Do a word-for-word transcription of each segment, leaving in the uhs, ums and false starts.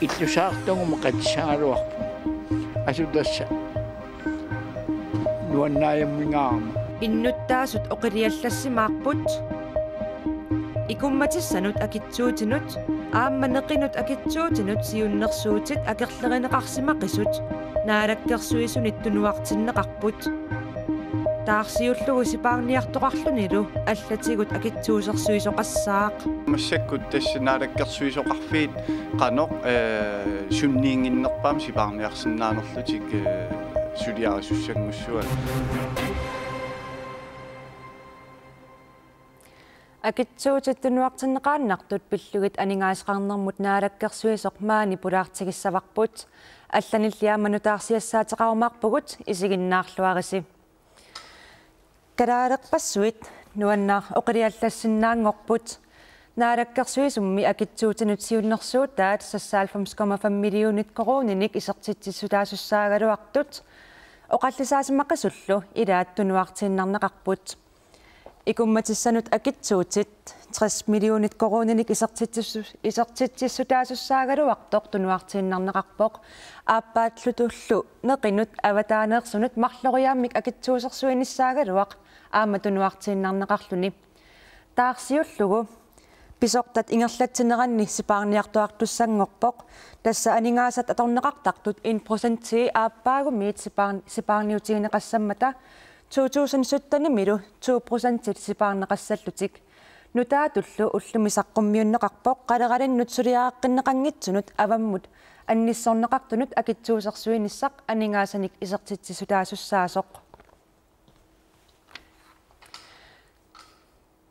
Illusaartugumut qatissagaluarpunga. Asu tassa nuannaajummigaarama. Innuttaasut oqiliallassimaarput. Ikummatissanut akitsuutinut aamma neqinut akitsuutinut siunnersuutit akerlerineqarsimaqisut Naalakkersuisunit tunuartinneqarput. Taarsiullugu sipaarniartoqarlunilu allatigut akitsuusersuisoqassaaq. Massakkut tassa Naalakkersuisoqarfiit qanoq, eh, sunniinnginnerpaamik sipaarniarsinnaanerlutik, eh, suliarisussanngussavaat. Akitsuutit tunuartinneqaannartut pillugit aningaasaqarnermut Naalakkersuisoq maani pulaartigissavarput. Allanilli aamma nutaarsiassaateqarumaarpugut, isiginnaarluarisi. Kalaalerpassuit nuannaaq oqiliallassinnaanngorput. Naalakkersuisummi akitsuutinut siunnersuutaat seksoghalvfems komma fem millionit koruuninik isertitsissutaasussaagaluartut oqallisaasimaqisullu ilaat tunuartiinnarneqarput. Ikummatissanut akitsuutit tres millionit koruuninik isertitsissu-, isertitsissutaasussaagaluartoq tunuartiinnarneqarpoq. Aappaattullu neqinut avataaneersunut marloriaammik akitsuusersuinissaagaluaq aamma tunuartiinnarneqarluni. Taarsiullugu pisortat ingerlatsineranni sipaarniartoqartussanngorpoq. Tassa aningaasat atorneqartartut en procenti aappaagumiit sipaar-, sipaarniutigineqassammata to tusind syttenimilu to procentit sipaarneqassallutik. Nutaatullu ullumi saqqummiunneqarpoq qaleralinnut suliareqqinneqanngitsunut avammut annissorneqartunut akitsuusersuinissaq aningaasanik isertitsissutaasussaasoq.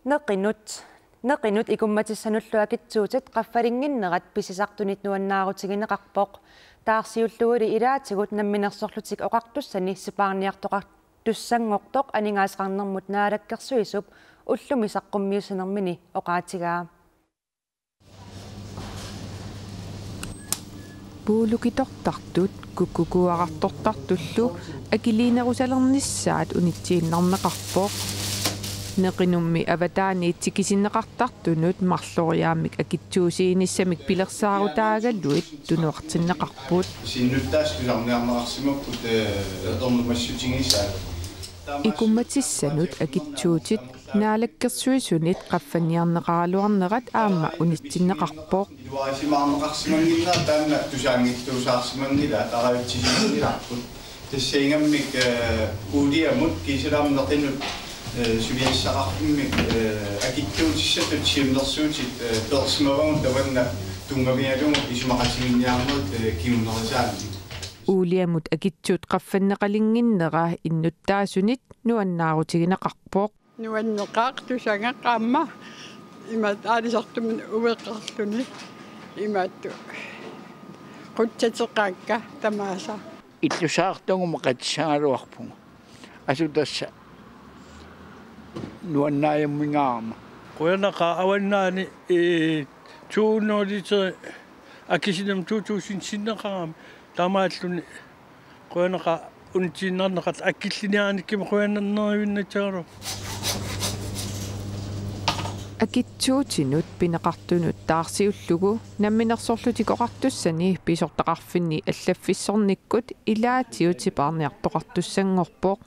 Neqinut, neqinut ikummatissanullu akitsuutit qaffalinnginnerat pisisartunit nuannaarutigineqarpoq. Taarsiulluguli ilaatigut Namminersorlutik Oqartussani sipaarniartoqartussanngortoq aningaasaqarnermut Naalakkersuisup ullumi saqqummiussinermini oqaatigaa. Puulukitortartut kukkukuuarartortartullu akiliinerusalernissaat unitsiinnarneqarpoq. Neqinummi avataaniit tikisinneqartartunut marloriaammik akitsuusiinissamik pilersaarutaagaluit tunuartinneqarput. Sinnuttaasut tusarniarneqarsimapput, eh, ernumassutigisaat. Ikummatissanut akitsuutit Naalakkersuisunit qaffanniarneqaraluarnerat aamma unitsinneqarpoq. Iluarisimaarneqarsimannginnera taanna tusaanngitsuusaarsimanngilaa, tarajutsisimanngillarput. Tassa ingammik, eh, uuliamut kiisalu aamma neqinut, eh, suliassaqarfimmik, eh, akitsuutissatut siunnersuutit, eh, peersimavagut tamanna tunngavigalugu isumaqatiginninniarnerit, eh, kingunerisaannik. Uuliamut akitsuut qaffanneqalinnginnera innuttaasunit nuannaarutigineqarpoq. Nuanneqaaq tusagaq aamma imaattoq aalisartumik ueqarluni imaattoq qutsateqaakka tamaasa. Illusaartugumut qatissagaluarpunga. Asu tassa nuannaajummigaarama. Qujanaqaaq avannaani, eh, to hundrede liter akisinermut to tusind sinneqarami. Taamaalluni qujanaqaaq unitsinneqartut akilliniarnikkimmi qujanarneruinnassagaluarpoq. Akitsuutinut pineqartunut taarsiullugu Namminersorlutik Oqartussani pisortaqarfinni allaffissornikkut ilaatigut sipaarniartoqartussanngorpoq.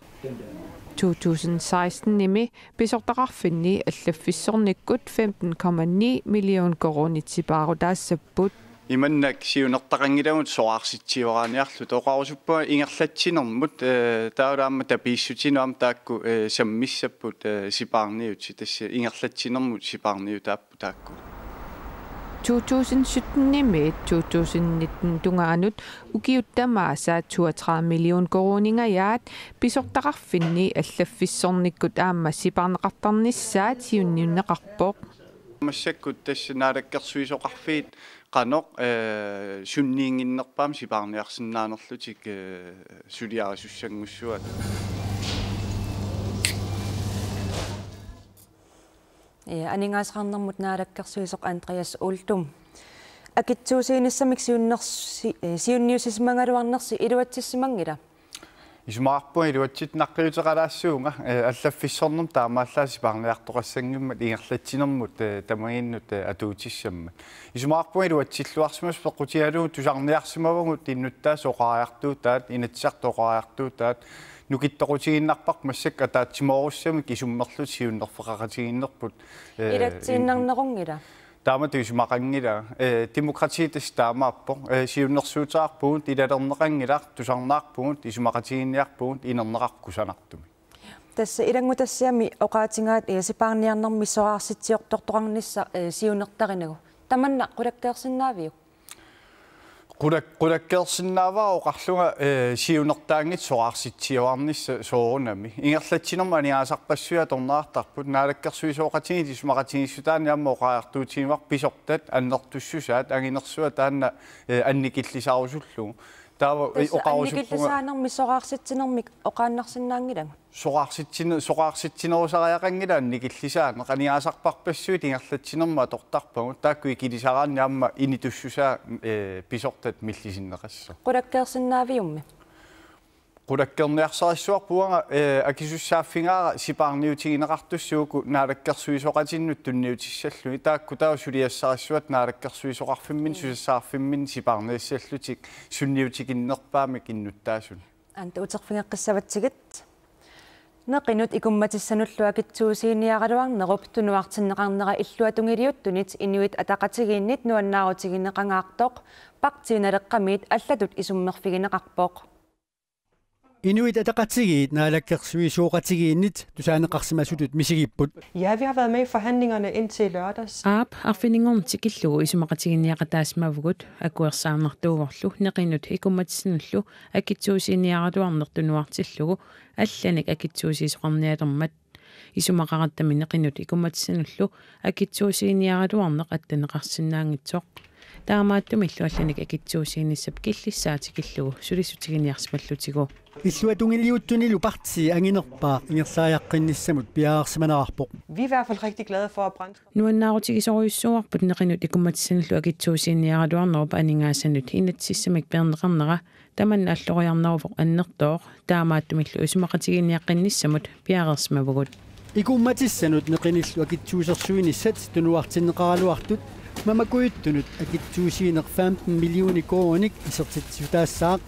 To tusind sekstenimi pisortaqarfinni allaffissornikkut femten komma ni million koruunit sipaarutaassapput. Imannak siunertaqanngilagut soraarsitsiuaraaniarluta, oqarusuppunga ingerlatsinermut, eh, taavalu aamma tapiissutinut aamma taakku, eh, sammissapput, eh, sipaarniutit, tassa ingerlatsinermut sipaarniutaapput taakku. To tusind syttenimiit to tusind nitten tungaanut ukiut tamaasa toogtredive million koruuningajaat pisortaqarfinni allaffissornikkut aamma sipaarneqartarnissaat siunniunneqarpoq. Massakkut tassa Naalakkersuisoqarfiit qanoq, eh, sunniinnginnerpaamik sipaarniarsinnaanerlutik, eh, suliarisussanngussavat. Ja, aningaasaqarnermut Naalakkersuisoq Andreas Uldum. Akitsuusiinissamik siunnersi-, eh, siunniussisimagaluarnersi iluatsissimanngila? Isumaqarpunga iluatsitut naqqiuteqalaassuunga, eh, allaffissornermut taamaallaat sipaarniartoqassanngimmat ingerlatsinermut, eh, tamaginnut, eh, atuutissammat. Isumaqarpunga iluatsilluarsimasoq peqqutigalugu tusarniarsimavagut innuttaasut oqariartuutaat, Inatsisartut oqariartuutaat, nukittoqutigiinnarparput massakkut ataatsimoorussamik isummerlutik siunnerfeqaqatigiinnerput, eh, Ilatsiinnarnerunngilaq. Taamatut isumaqanngilaq, eh, demokrati tassa taamaappoq, eh, siunnersuuteqarpugut, ilalerneqanngilaq, tusarnaarpugut, isumaqatigiinniarpugut, inerneqarpoq kusanartumik. Tassa ilanngutassiami oqaatigaat, eh, sipaarniarnermi soraarsitsiortortoqarnissaq, eh, siunertarinagu. Tamanna qulakkeersinnaaviuk? Qulak-, qulakkeersinnaavara oqarlunga, eh, siunertaanngitsoq soraarsitsiuarnissaq soorunami. Ingerlatsinermut aningaasarpassuit atorneqartarput, naalakkersuisooqatigiit isumaqatigiissutaanni aamma oqariartuutigivarput pisortat annertussusaat anginersuaq taanna, eh, annikillisaarusullugu. Taava, eh, Tassa oqarusuppunga annikillisaanermi soraarsitsinermik oqaannarsinnaanngilagut. Soraarsitsineq, soraarsitsinerusariaqanngilaq annikillisaaneq, aningaasarpassuit ingerlatsinermut atortarpagut, taakku ikilisaraanni aamma initussusaa, eh, pisortat millisinneqassaaq. Qulakkeersinnaaviummi? Qulakkeerniarsarissuarput uanga, eh, akisussaaffigaara sipaarniutigineqartussaq uku naalakkersuisooqatinnut tunniutissallugit, taakku taava suliassarissuat naalakkersuisoqarfimminni, mm, susassaqarfimminni sipaarniassallutik sunniutikinnerpaamik innuttaasut. Anta uterfigeqqissavatsigit. Neqinut ikummatissanullu akitsuusiiniaraluarnerup tunuartinneqarnera illuatungiliuttunit Inuit Ataqatigiinnit nuannaarutigineqangaartoq Partii Naleqqamiit allatut isummerfigineqarpoq. Inuit Ataqatigiit naalakkersuisooqatigiinnit tusaaneqarsimasutut misigipput. Ja, vi har været med i forhandlingerne indtil i lørdags. Aap, arfininngorneq tikillugu isumaqatigiinniaqataasimavugut akuersaarnartuuvorlu neqinut ikummatissanullu akitsuusiiniaraluarneq tunuartillugu allanik akitsuusiisoqarnialermat. Isumaqarattami neqinut ikummatissanullu akitsuusiiniaraluarneq attanneqarsinnaanngitsoq. Taamaattumillu allanik akitsuusiinissap killissaa tikillugu sulissutiginiarsimallutigu. Illuatungiliuttunilu partii anginerpaaq ingerlariaqqinnissamut piareersimanerarpoq. Vi er i hvert fald rigtig glade for, at brændstof Nuannaarutigisorujussuuarput neqinut ikummatissanullu akitsuusiiniaraluarnerup aningaasanut inatsisissamik peerneqarnera, tamanna alloriarneruvoq annertooq, taamaattumillu isumaqatigiinniaqqinnissamut piareersimavugut. Ikummatissanut neqinillu akitsuusersuinissat tunuartinneqaraluartut mamakujuttunut akitsuusiineq femten millioner koruuninik isertitsissutaassaaq,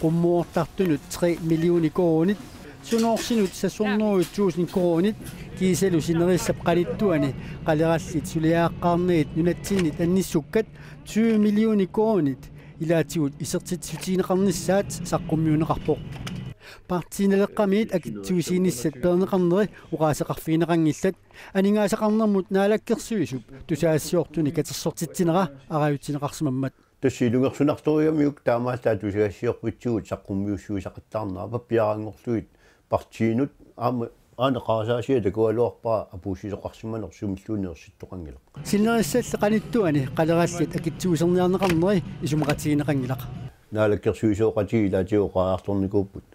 qummuortartunut tre millioner koruunit, sunoorsinut seks hundrede tusind koruunit kiisalu sinerissap qanittuani qalerallit suliareqqaarnagit nunatsinnit annissukkat tyve millioner koruunit ilaatigut isertitsissutigineqarnissaat saqqummiunneqarpoq. Partii Naleqqamiit akitsuusiinissat peerneqarneri oqaaseqarfigineqanngillat, aningaasaqarnermut naalakkersuisup tusagassiortunik katersortitsinera arajutsineqarsimammat. Tassa ilungersunartorigamiuk taamaallaat tusagassiorfitsigut saqqummiussuisaqattaarnera pappiaranngorlugit partiinut aamma aana qarasaasiat takugaluarpara apuussisoqarsimaneq sumilluunniit ersittoqanngilaq. Sinerissalli qanittuani qalerallit akitsuuserniarneqarneri isumaqatigineqanngilaq. Naalakkersuisooqatigiit ilaatigut oqariartornikuupput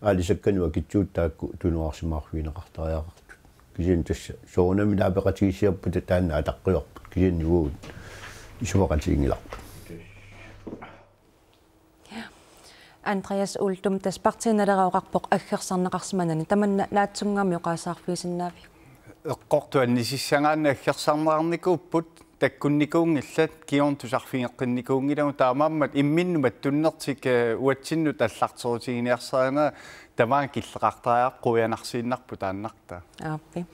aalisakkanut akitsuut taakku tunuarsimaarfigineqartariaqartut. Kisianni tassa soorunami naapeqatigiissimappata taanna ataqqivarput. Kisianni uagut isumaqatiginngilarput. Andreas Uldum, tassa Partii Naleraq oqarpoq aggersarneqarsimanani, tamanna naatsunnguamik oqaaseqarfigisinnaaviuk? Eqqortut annisissagaanni aggersarneqarnikuupput, takkunnikuunngillat, kingorna tusarfigeqqinnikuunngilagut, taamaammat imminnut mattunnertik, eh, uatsinnut allarterutiginiarsarineq tamaanga killeqartariaqarpoq, quianarsiinnarpoq taannartaa. Aappi.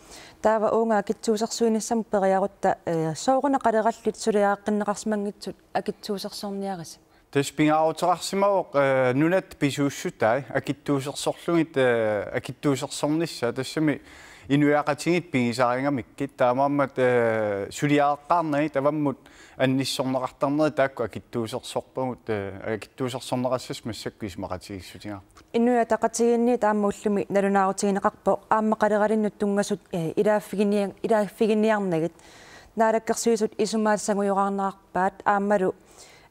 Taava uunga akitsuusersuinissamut periarutta, eh, sooruna qalerallit suliareqqinneqarsimanngitsut akitsuusersorniarisi? Tassa pingaaruteqarsimavoq, eh, nunatta pisuussutai akitsuusersorlugit, eh, akitsuusersornissaa, tassami inuiaqatigiit pigisarigamikkit, taamaammat, eh, suliareqqaarnagit avammut annissorneqartarneri taakku akitsuusersorpagut, eh, akitsuusersorneqassasoq massakkut isumaqatigiissutigaarput. Inuit Ataqatigiinniit aamma ullumi nalunaarutigineqarpoq aamma qaleralinnut tunngasut, eh, ilaaffiginiar-, ilaaffiginiarnagit. Naalakkersuisut isumaat sangujoraarnerarpaat aammalu,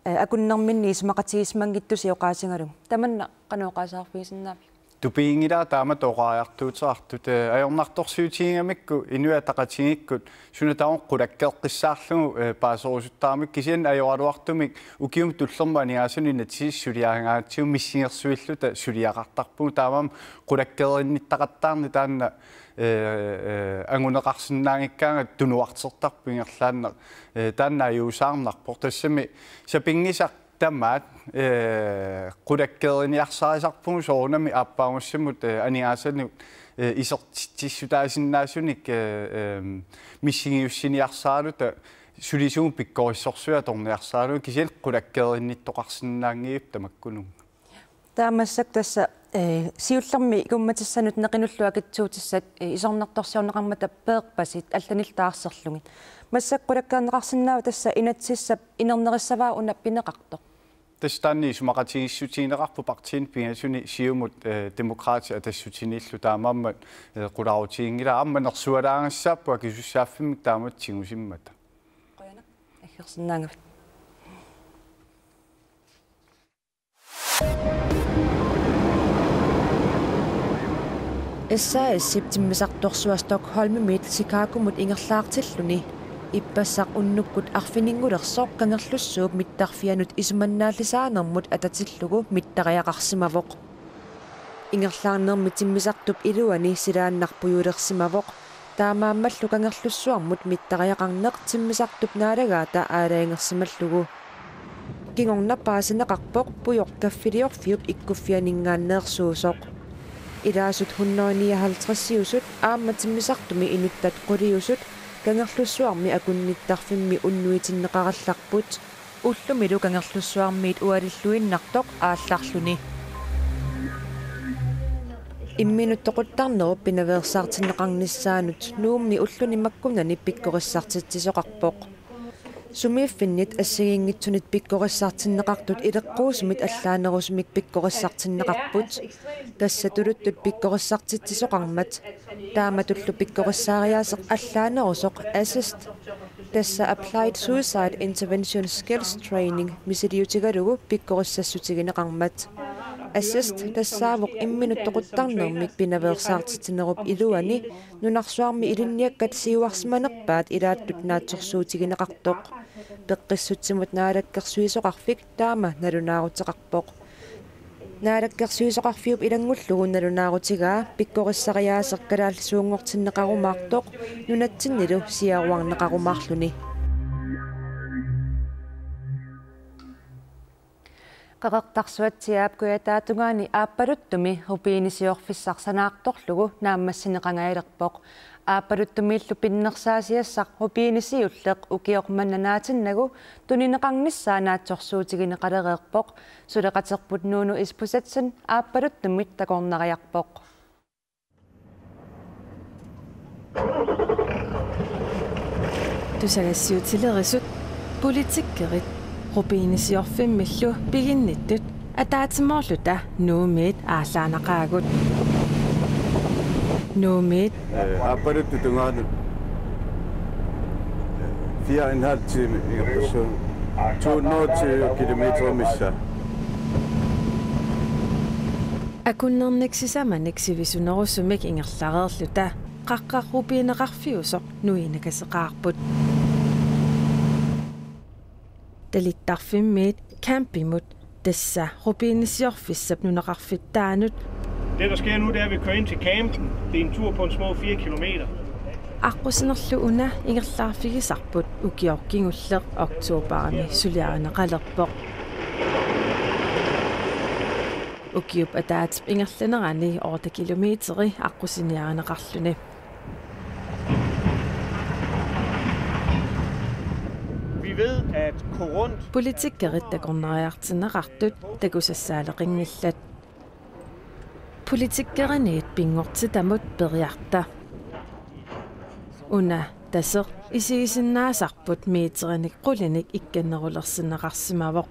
eh, akunnerminni isumaqatigiissimanngitsusi oqaasigalugu. Tamanna qanoq oqaaseqarfigisinnaaviuk? Tupiginngilara taamatut oqariartuuteqartut, eh, ajornartorsiutigigamikku Inuit Ataqatigiikkut suna tamarmi qulakkeeqqissaarlugu, eh, paaserusuttaramik, kisianni ajoraluartumik ukiumut tullermut aningaasanut inatsisissaq suliarigaangatsigu missingersuilluta suliaqartarpugut, taamaammat qulakkeerinnittaqattaarneq taanna, eh, eh, anguneqarsinnaanngikkaangat tunuartertarpoq ingerlaannaq, eh, taanna ajuusaarnarpoq. Tassami sapinngisaq tamaat, eh, qulakkeeriniarsarisarpugut soorunami aappaagussamut, eh, aningaasanut, eh, isertitsissutaasinnaasunik, eh, ehm, missigiussiniarsaraluta sulisugut pikkorissorsuit atorniarsaralugu, kisianni qulakkeerinnittoqarsinnaanngillat tamakkununnga. Taamaassaaq tassa, eh, siullermik ikummatissanut neqinullu akitsuutissat, eh, isornartorsiorneqarmata peerpasik allanillu taarserlugit. Massakkut qulakkeerneqarsinnaavoq tassa inatsisissap inernerissavaa una pineqartoq. Tassa taanna isumaqatigiissutigineqarpoq partiini pingasuni Siumut, eh, Demokraatit Atassutiniillu, taamaammat, eh, qularuutiginngilara, aamma nersualaagassaapput akisussaaffimmik taamatut tigusimmata. Qujanaq aggersinnaagavit. S A S-ip timmisartorsua Stockholmimiit Chicagomut ingerlaartilluni ippassaq unnukkut arfininngulersoq Kangerlussuup mittarfianut isumannaallisaanermut atatillugu mittariaqarsimavoq. Ingerlaarnermi timmisartup iluani silaannaq pujulersimavoq, taamaammallu Kangerlussuarmut mittariaqarneq timmisartup naalagaata aalajangersimallugu. Kingorna paasineqarpoq pujoq kaffiliorfiup ikkuffianinngaanneersuusoq. Ilaasut hundrede nioghalvtredsiusut aamma timmisartumi inuttat quliusut Kangerlussuarmi akunnittarfimmi unnuitinneqarallarput, ullumilu Kangerlussuarmiit ualilluinnartoq aallarluni. Imminut toquttarnerup pinaveersaartinneqarnissaanut Nuummi ulluni makkunani pikkorissartitsisoqarpoq. Sumiiffinnit assigiinngitsunit pikkorissartinneqartut ileqquusumit allaanerusumik pikkorissartinneqarput. Tassa tuluttut pikkorissartitsisoqarmat. Taamatullu pikkorissaariaaseq allaanerusoq ASSIST, tassa Applied Suicide Intervention Skills Training, misiliutigalugu pikkorissassutigineqarmat. ASSIST tassaavoq imminut toquttarnermik pinaveersaartitsinerup iluani nunarsuarmi ilinniakkat siuarsimanerpaat ilaattut naatsorsuutigineqartoq. Peqqissutsimut Naalakkersuisoqarfik taama nalunaaruteqarpoq. Naalakkersuisoqarfiup ilanngullugu nalunaarutigaa pikkorissariaaseq kalaallisuunngortinneqarumaartoq nunatsinnilu siaruarneqarumaarluni. Qeqertarsuatsiaap Kujataatungaani Aappaluttumi rubinisiorfissaq sanaartorlugu naammassineqangajalerpoq. Aappaluttumiillu pinnersaasiassaq rubini siulleq ukioq manna naatinnagu tunineqarnissaa naatsorsuutigineqalereerpoq. Suleqaterput Nuunu Isbosethsen Aappaluttumit takornariarpoq. Tusagassiutilerisut, politikerit, rubinisiorfimmillu piginnittut ataatsimoorluta Nuummiit aallaannaqaagut. Nuummiit, eh, Aappaluttup tungaanut fire og en halv time ingerlassaagut. To hundrede og tyve kilometer missaa. Akunnernik sisamanik sivisunerusumik ingerlareerluta qaqqaq rubineqarfiusoq nuiinakaseqaarput. Talittarfimmiit campimut, tassa rubinisiorfissap nunaqarfittaanut. Det, der sker nu, det er, at vi kører ind til campen. Det er en tur på en små fire kilometer. Aqqusinerlu una ingerlaarfigisarput ukioq kingulleq oktobarimi suliarineqalerpoq. Ukiup ataatsip ingerlanerani otte kilometeri aqqusiniarineqarluni. Vi ved, at Korund... Politikerit takornariartinneqartut takusassaaleqinngillat. Politikeriniit pinngortitamut periarta. Una taseq isigisinnaasarput meterinik qulinik ikkannerulersinneqarsimavoq.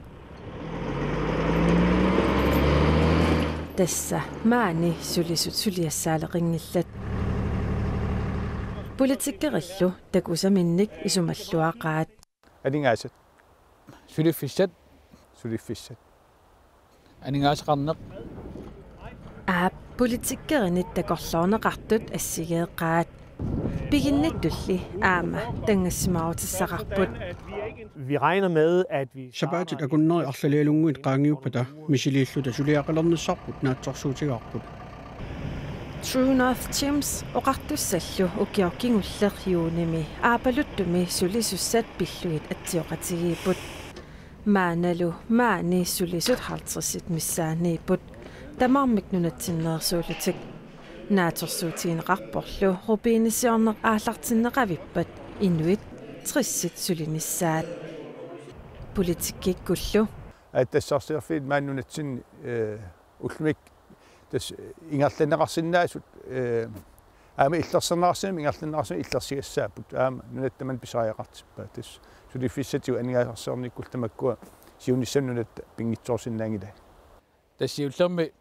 Tassa maani sulisut suliassaaleqinngillat. Politikerillu takusaminnik isumalluaqaat. Aningaasat. Suliffissat. Suliffissat. Aningaasaqarneq. Aap, Politikkerinit takorloorneqartut assigeeqaat. Piginnittulli aamma tanngassimaarutissaqarput. Vi regner med, at vi Sapaatit akunneri arlalialunnguit qaangiuppata misiliilluta suliaqalernissarput naatsorsuutigaarput. True North Tims oqartussallu ukioq kingulleq juunimi aappaluttumi sulisussat pillugit atsioqatigiipput. Maannalu maani sulisut halvtredsit missaanniipput. Tamarmik nunatsinneersuullutik. Naatsorsuutigineqarporlu rubinisiorneq aallartinneqavippat inuit tressit sulinissaat. Politikkikkullu. Aatsitassarsiorfiit maani nunatsinni, eh, ullumikkut tassa ingerlanneqarsinnaasut, eh, aamma illersorneqarsimasut ingerlanneqarsimasut illersigassaapput. Aamma nunatta tamanna pisariaqartippaat. Tassa suliffissatigut aningaasarsiornikkullu tamakkua siunissami nunatta pinngitsoorsinnaanngilaat. Tassa siullermik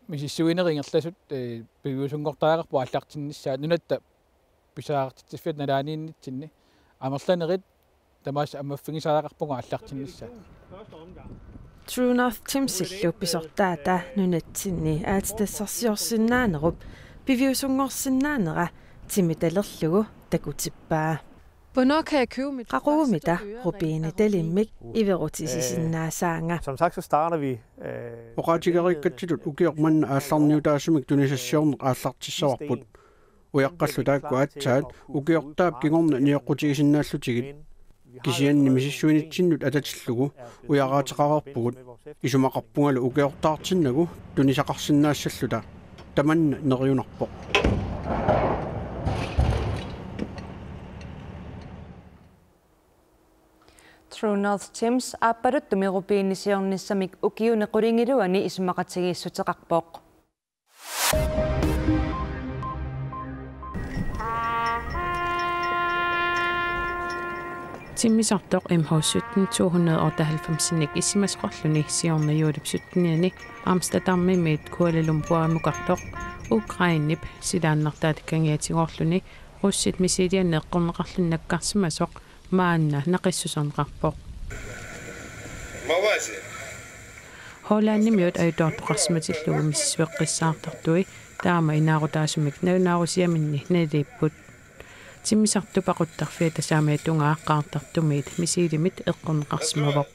misissuinerit ingerlasut, eh, piviusunngortariaqarput aallartinnissaat nunatta pisariaqartitsiffiata nalaaniinnitsinni amerlanerit tamaasa ammaffigisariaqarpugut aallartinnissaat. True North Timsillu pisortaata nunatsinni aatsitassarsiorsinnaanerup piviusunngorsinnaanera timitalerlugu takutippaa. Qaquguumita rubinitalimmik iverutisisinnaassaanga? Som sagt, så starter vi øh, Oqaatigeriikkatsitut ukioq manna aallarniutaasumik tunisassiorneq aallartissavarput. Ujaqqallu taakku aatsaat ukiortaap kingorna nioqqutigisinnaallutigit. Kisianni misissuinitsinnut atatillugu ujaraateqareerpugut. Isumaqarpungalu ukiortaartinnagu tunisaqarsinnaassalluta. Tamanna neriunarpoq. True North Tims aappaluttumi rubinisiornissamik ukiuni qulingiluani isumaqatigiissuteqarpoq. Timmisartoq M H sytten to hundrede og otteoghalvfemsinik isumasoqarluni siorna juulip syttenianni Amsterdamimiit Kuala Lumpurimukartoq Ukrainep silaannartaata kangiatigoorluni russit missiilianni eqqorneqarluni nakkarsimasoq maanna naqissuserneqarpoq. Hollandimiut ajutoortoqarsimatillugu misissueqqissaartartui taama inaarutaasumik nalunaarusiaminni naliipput. Timmisartup aquttarfia tasaamia tungaa qaartartumiit missiilimit eqqorneqarsimavoq.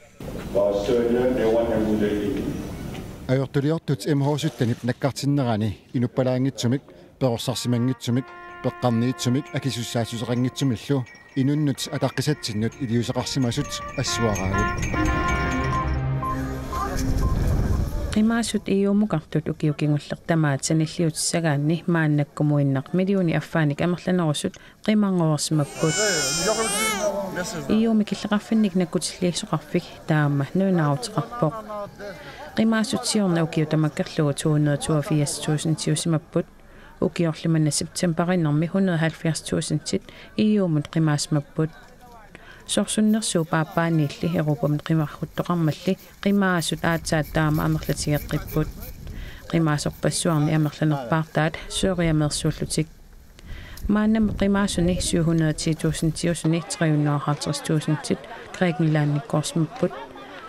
Ajortuliortut M H syttenip nakkartinnerani inuppalaanngitsumik, perorsarsimanngitsumik, peqqarniitsumik akisussaassuseqanngitsumillu inunnut ataqqisatsinnut iliuuseqarsimasut assuaraagut. Qimaasut E U-mukartut ukioq kingulleq tamaat sanilliutissagaanni maannakkumuinnaq millioni affaanik amerlanerusut qimarngoreersimapput. E U-mi killeqarfinnik nakkutilliisoqarfik taama nalunaaruteqarpoq. Qimaasut siorna ukioq tamakkerlugu to hundrede toogfirs tusindiusimapput. Ukiorli manna septembariinnermi hundrede halvfjerds tusindit E U-mut qimaasimapput. Sorsunnersuup aappaaniilli Europamut qimarruttoqarmalli qimaasut aatsaat taama amerlatigeqqipput. Qimaasorpassuarni amerlanerpaartaat Syriameersuullutik. Maannamut qimaasuni syv hundrede ti tusindiusuni tre hundrede og halvtreds tusindit Grækenlandikkoorsimapput.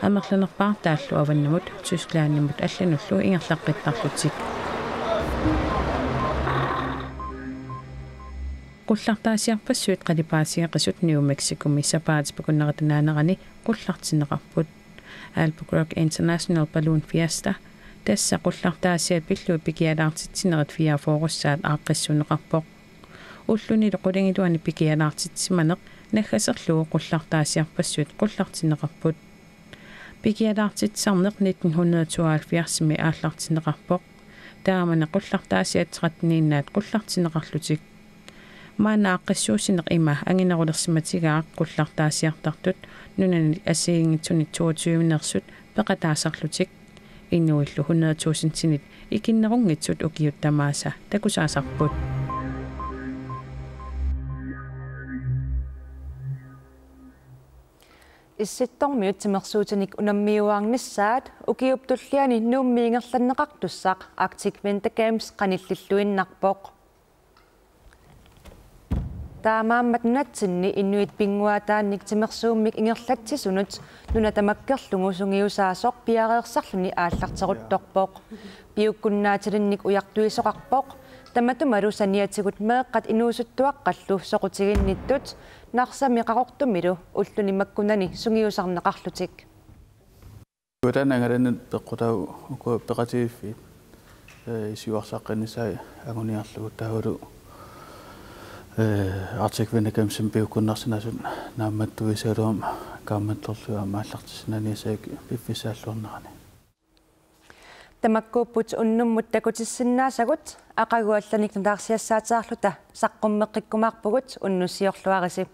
Amerlanerpaartaallu avannamut Tysklandimut allanullu ingerlaqqittarlutik. Qullartaasiarpassuit qalipaatigeqisut New Mexicomi sapaatip akunnerata naanerani qullartinneqarput. Albuquerque International Balloon Fiesta, tassa qullartaasiat pillugit pikialaartitsinerit fireogfyrressaat aaqqissuunneqarpoq. Ullunilu qulingiluani pikialaartitsisimaneq naggaserlugu qullartaasiarpassuit qullartinneqarput. Pikialaartitsisarneq nitten hundrede tooghalvfjerdsimi aallartinneqarpoq. Taamani qullartaasiat tretteniinnaat qullartinneqarlutik. Maanna aaqqissuussineq ima anginerulersimatigaaq qullartaasiartartut nunanit assigiinngitsunit toogtyveneersut peqataasarlutik. Inuillu hundrede tusindinit ikinnerunngitsut ukiut tamaasa takusaasarput. Issittormiut timersuutinik unammiuaarnissaat ukiup tulliani Nuummi ingerlanneqartussaq Arctic Winter Games qanillilluinnarpoq. Taamaammat nunatsinni inuit pinnguaataannik timersuummik ingerlatsisunut nuna tamakkerlugu sungiusaasoq piareersarluni aallarteruttorpoq. Piukkunnaatilinnik ujartuisoqarpoq. Tamatumalu saniatigut meeqqat inuusuttuaqqallu soqutiginnittut Narsami Qaqortumilu ulluni makkunani sungiusarneqarlutik. Utan angalanut peqqutaavoq uku peqatigiiffiit, ee, isuarsaqqinnissaat anguniarlugu taavalu, ee, Arctic Winter Gamesimi piukkunnarsinnaasut naammattuisaluam kaammattorlu aamma aallartissinnaaniassaaq piffissaalluarnerani. Tamakkuupput unnummut takutissinnaasagut, aqagu allanik nutaarsiassaateqarluta saqqummeqqikkumaarpugut, unnussiorluarisi.